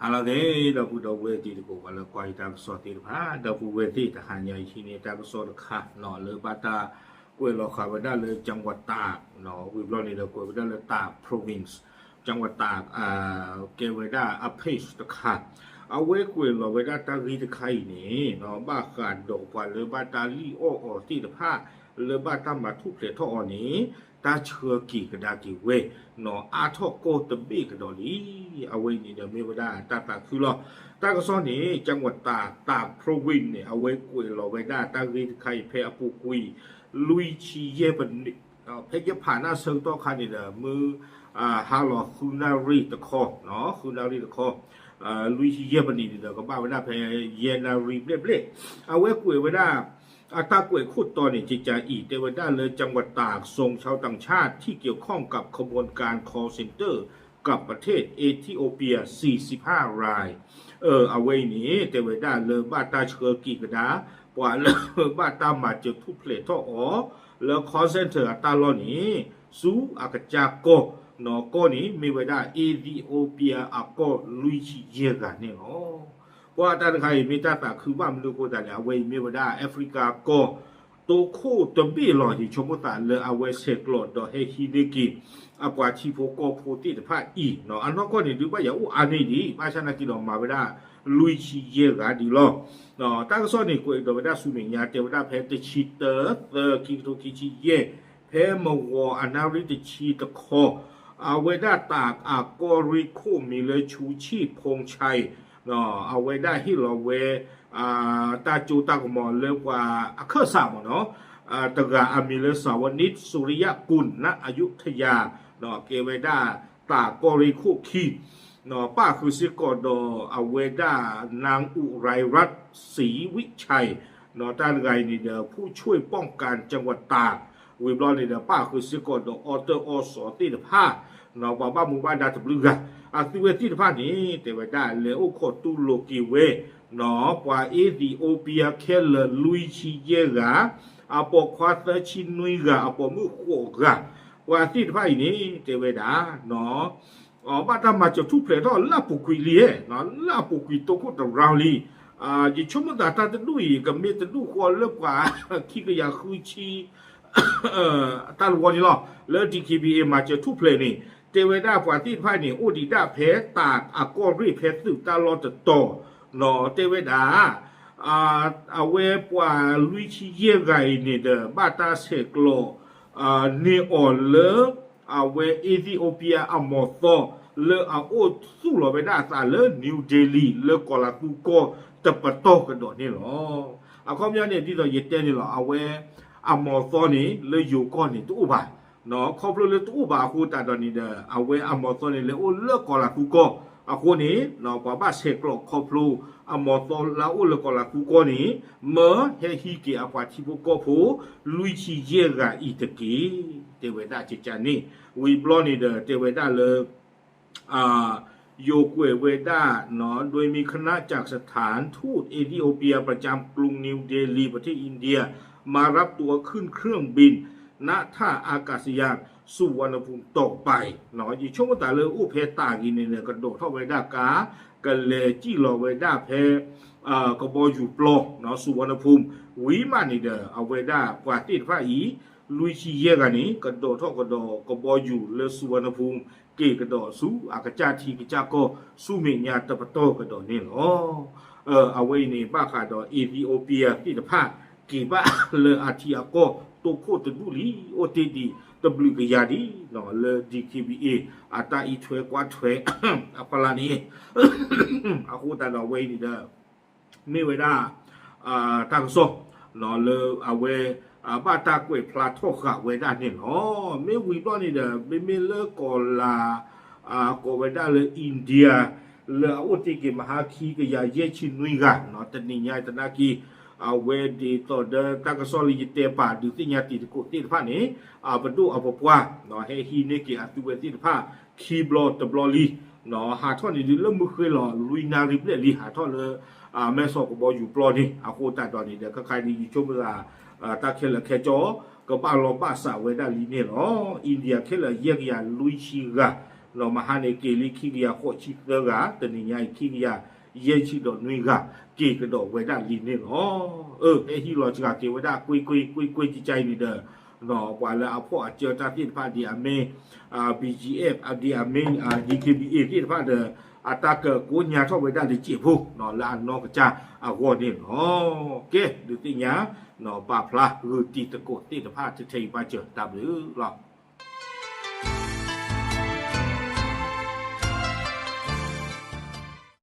ဟါလီၤသ့ၣ် ဒီပုၢ်ဒီဝဲၢ်တံၤသကိး ပှၤလၢကွၢ်ယတၢ်ကစီၣ်သ့ၣ်တဖၣ် ဒီပုၢ်ဝဲၢ်သ့ၣ် တဟါညါအံၤဟံးန့ၢ်တၢ်ကစီၣ်တခါနီၤ လၢဘၣ်တၢ်ကွဲးလီၤဃာ်ဝဲဒၣ်လၢ ကၠၣ်ဝတၢ် ဝံၤဘျီန့ၣ်ဒီး ကွဲးဝဲဒၣ်လၢတၢ် province ကၠၣ်ဝတၢ် ကဲဝဲဒၣ်အ page တခါ အဝဲကွဲးလီၤဝဲဒၣ်တၢ်ဂ့ၢ်တခါအံၤန့ၣ် ဘၣ်ဃးဒီးပှၤလၢဘၣ်တၢ်လံၣ်အီၣ်အီၤသ့ၣ်တဖၣ် လၢဘၣ်တၢ်မၤထူၣ်ဖျဲးထီၣ်အီၤန့ၣ် တၢ်ဆှၢက့ၤကဒါက့ၤဝဲ နီၤအါထီၣ်ကီၢ်တဘ့ၣ်ကဒီးလံ. အဝဲအံၤန့ၣ်ဒီးမ့ၢ်ဝဲဒၣ်တၢ်သးခုလီၤ. တၢ်ကစီၣ်န့ၣ် ကၠၣ်ဝတၢ် တၢ် province န့ၣ် အဝဲကွဲးလီၤဝဲဒၣ်တၢ်ဂ့ၢ်တခါအံၤ ဖဲအပူၤကွံာ် လွံၢ်ဆံယဲၢ်ပနံး ဖဲယဖးနၢ်ဆၢကတီၢ်ခါန့ၣ်ဒီး မုၢ် ဟါလီၤဃုနၣ်ရံၣ်တခီ ဃုနၣ်ရံၣ်တခီ လွံၢ်ဆံယဲၢ်ပနံးန့ၣ်ဒီး ကဘၣ်ဝဲဒၣ်ဖဲယဲၢ်နၣ်ရံၣ်ဘျဲၣ်ဘျဲၣ် အဝဲကွဲးဝဲဒၣ် အတၢ်ကွဲးခိၣ်တီန့ၣ် ကကးအံၤ တဲဝဲဒၣ်လၢ จังหวัดตาก ส่งชาวต่างชาติที่เกี่ยวข้องกับขบวนการ call center กับประเทศเอธิโอเปีย สี่สิบห้าราย အဝဲအံၤန့ၣ် တဲဝဲဒၣ်လၢဘၣ်တၢ်ဆှၢက့ၤကဒါ ပှၤလၢဘၣ်တၢ်မၤစၢၤထူၣ်ဖျဲးထီၣ်အီၤ လၢ call center အတၢ်လီၢ်န့ၣ် ဆူအကစၢ်ကီၢ် နီၤကီၢ်န့ၣ် မ့ၢ်ဝဲဒၣ် Ethiopia အကီၢ်လွံၢ်ဆံယဲၢ်ဂၤန့ၣ်လီၤ. ပှၤတၢ်တခါအံၤမ့ၢ်တၢ်သးခုဘၣ်မနုၤအဃိသတးလဲၣ် အဝဲအံၤမ့ၢ်ဝဲဒၣ် Africa ကီၢ် တိခိၣ်တဘ့ၣ်လီၤ. ယဆိကမိၣ်သးလၢအဝဲဆဲးကျိးဒီးဟဲဟံးန့ၢ်က့ၤ အပှၤထံဖိကီၢ်ဖိသ့ၣ်တဖၣ်အံၤ အနီၢ်ကီၢ်န့ၣ် ဒုးဘၣ်ယၤအိၣ်အါန့ၢ်ဒံး ဘၣ်ဆၣ်နာ်က့ဒီးမၤဝဲဒၣ် လွံၢ်ဆံယဲၢ်ဂၤဒံးလီၤ. တၢ်ကစီၣ်န့ၣ် ကွဲးကဒီးဝဲဒၣ်ဆူမဲာ်ညါ တဲဝဲဒၣ်ဖဲတဆံတၢ သၢ ခံကထိခံဆံယဲၢ် ဖဲမဝီၤအနၣ်ရံၣ်တဆံတခီ အဝဲဒၣ်တၢ်အကီၢ်ရ့ၣ်ခိၣ်မံၤလၢ ชูชีพพงษ์ชัย အဝဲဒၣ်ဟ့ၣ်လီၤဝဲ တၢ်ကၠိတၢ်ကမီၤလၢပှၤအခၢၣ်စးမ့ၢ်နီၤ တဂၤအမံၤလၢ สาวนิช สุริยกุล ณ อยุธยา ကဲဝဲဒၣ်တၢ်ကီၢ်ရ့ၣ်ခိၣ်ခံ ပၣ်ဃုာ်စ့ၢ်ကီးဒီးအဝဲဒၣ် นางอุไรรัตน์ ศรีวิชัย တၢ်တဂၤအံၤန့ၣ်ဒီး ผู้ช่วยป้องกันจังหวัดตาก ဝံၤဘျီန့ၣ်ဒီး ပၣ်ဃုာ်စ့ၢ်ကီးဒီးအီၣ်တၢၣ်အီၣ်စီၤသ့ၣ်တဖၣ် ပှၤဘၣ်မူဘၣ်ဒါတဘျုးဂၤ အသုဝဲသ့ၣ်တဖၣ်န့ၣ် တဲဝဲဒၣ်လဲၤအိၣ်ခိးတူၢ်လိာ်က့ၤဝဲ ပှၤ Ethiopia ခဲလၢာ်လွံၢ်ဆံယဲၢ်ဂၤ အပိာ်ခွါသၢဆံနွံဂၤ အပိာ်မုၣ်ဃိးဂၤ ပှၤသ့ၣ်တဖၣ်အံၤန့ၣ် တဲဝဲဒၣ် ဘၣ်တၢ်မၤစၢၤထူၣ်ဖျဲးထီၣ်လၢအပူၤကွံာ်လံ လၢအပူၤကွံာ်တိခိၣ်တရၢလံ. ယဆိကမိၣ်သးတၢ်တဒူၣ်အံၤ ကမ့ၢ်တဒူၣ်ဃီလၢပှၤခံကယၤဃုဆံ တၢ်တဝီန့ၣ်လီၤ. လၢ ဒီး မၤစၢၤထူၣ်ဖျဲးန့ၣ် တဲဝဲဒၣ်ပှၤသ့ၣ်တဖၣ်န့ၣ် အိၣ်ဒံးဒၣ်ဖဲတၢ်အကီၢ်ရ့ၣ်ဖဲသုးတၢ်လီၢ်တတီၤ တဲဝဲဒၣ် အဝဲပှၤလွံၢ်ဆံယဲၢ်ဂၤအံၤန့ၣ်ဒီး ဘၣ်တၢ်ဆဲးကျိး န့ၢ်အီၤလၢ အဝဲ Ethiopia အမီၤသီ လၢအအိၣ်သူၣ်လီၤဝဲဒၣ်အသးလၢ New Delhi လၢကီၤလၤသူကီၢ်တပတီၢ်ကဒီးန့ၣ်လီၤ. အခီပညီန့ၣ် ဒ်သိးယတဲန့ၣ်လီၤ အဝဲအမီၤသီန့ၣ် လၢယိၤကီၢ်န့ၣ်တအိၣ်ဘၣ် ခီဖျိလၢတအိၣ်ဘၣ်အဃိသတးဒီးန့ၣ်ဒီး အဝဲအမီၤသီန့ၣ် လဲၤအိၣ်လၢကီၤလၤသူကီၢ်အဃိန့ၣ် ပှၤဘၣ်ဆဲးကျိးခီဖျိ အမီၤသီလၢအအိၣ်လၢကီၤလၤသူကီၢ်န့ၣ် မၢဟဲဟံးက့ၤအပှၤထံဖိကီၢ်ဖိ လွံၢ်ဆံယဲၢ်ဂၤအံၤတက့ၢ် တဲဝဲဒၣ်ကကန့ၣ် ဝံၤဘျီန့ၣ်ဒီး တဲဝဲဒၣ်လၢ ယိၤကွဲးဝဲဒၣ် โดยมีคณะจากสถานทูตเอธิโอเปียประจำกรุงนิวเดลีประเทศอินเดีย มารับตัวขึ้นเครื่องบิน ณ ท่าอากาศยานสุวรรณภูมิต่อไป ယဆိကမိၣ်သးလၢအိၣ်ဖဲတၢ်ဂ့ၤန့ၣ် ကဒိးထီၣ်ဝဲဒၣ်ကါ ကလဲၤစံၣ်လီၤဝဲဒၣ်ဖဲ ကဘီယူၤပျီ สุวรรณภูมิ ဝံၤမးန့ၣ်ဒီး အဝဲဒၣ်ပှၤသ့ၣ်တဖၣ်အံၤ လွံၢ်ဆံယဲၢ်ဂၤန့ၣ် ကဒိးထီၣ်ကဒီးကဘီယူၤလၢ สุวรรณภูมิ က့ၤကဒီးဆူအကစၢ်ထံကစၢ်ကီၢ် ဆူမဲာ်ညါတပတီၢ်ကဒီးန့ၣ်လီၤ. အဝဲအံၤန့ၣ် ဘၣ်ဃးဒီး Ethiopia သ့ၣ်တဖၣ် က့ၤဘၣ်လၢအထံအကီၢ် တိခိၣ်တဒူၣ်လံ အိၣ်တ့ၢ်ဒံးတဘျုးကယၤဒံးလီၤ လၢ ဒီး အတၢ်အံးထွဲကွၢ်ထွဲ အဖီလာ်န့ၣ် အဃိသတးဒီးအဝဲအံၤန့ၣ်ဒီး မ့ၢ်ဝဲဒၣ် တၢ်ကစီၣ် လၢအဝဲ ဘၣ်တၢ်ကွဲးဖျါထီၣ်ဃာ်ဝဲဒၣ်န့ၣ်လီၤ. မ့ၢ်ဝံၤဘျီန့ၣ်ဒီး မ့မ့ၢ်လၢကီၤလၤ ကိးဝဲဒၣ်လၢ India လၢအအိၣ်တ့ၢ်က့ၤမဟါခံကယၤယဲၢ်ဆံနွံဂၤ တနံၤညါသနာ်က့ အဝဲဒ်သိးဒီးတၢ်ကစီၣ်လၢယတဲပာ်ဒုးသ့ၣ်ညါတံၤသကိးသ့ၣ်တဖၣ်န့ၣ် အပဒိၣ်အပပှၢ် ဟဲဟံးန့ၢ်က့ၤအသုဝဲသ့ၣ်တဖၣ် ခံဘျီတဘျီလံ ဟးထီၣ်န့ၣ်ဒုးလၢမုၢ်ဃ့လီၤ လွံၢ်နၣ်ရံၣ်ဘျဲၣ်လံ ဟးထီၣ်လၢ မဲၢ်ဆီးကဘီယူၤပျီန့ၣ် အဃိသတးဒီးန့ၣ်ဒီး ခဲခါအံၤန့ၣ် ယဆိကမိၣ်သး တၢ်ခဲလၢာ်ခဲဆ့ ကဘၣ်လီၤဘၣ်စးဝဲဒၣ်လံန့ၣ်လီၤ. India ခဲလၢာ်ယဲၢ်ကယၤလွံၢ်ဆံဂၤ မဟါန့ၣ်က့ၤလံခံကယၤဃိးဆံသၢဂၤ, တနံၤညါအံၤခံကယၤယဲၢ်ဆံဒီးနွံဂၤ က့ၤကဒီးဝဲဒၣ်လံန့ၣ်လီၤ. အၢ ဟဲဟံးလီၤစှၤက့ၤဝဲဒၣ်ကွ့ကွ့ကွ့ကွ့ကကါအံၤန့ၣ်ဒီး ပှၤလၢအဖီၣ်အစၢတၢ်သ့ၣ်တဖၣ်ဒ်အမ့ၢ် BGF ဒ်အမ့ၢ် DKBA သ့ၣ်တဖၣ်ဒီး အတၢ်ကကိးညါထီၣ်ဝဲဒၣ်လၢစဲးဖိ လၢအနီၢ်ကစၢ်အဂီၢ်န့ၣ်လီၤ. ကဲ ဒုးသ့ၣ်ညါ ပာ်ဖျါဂုာ်တံၤသကိးသ့ၣ်တဖၣ်ထဲအံၤဘၣ်စၢၤ တၢ်ဘျုးလီၤ.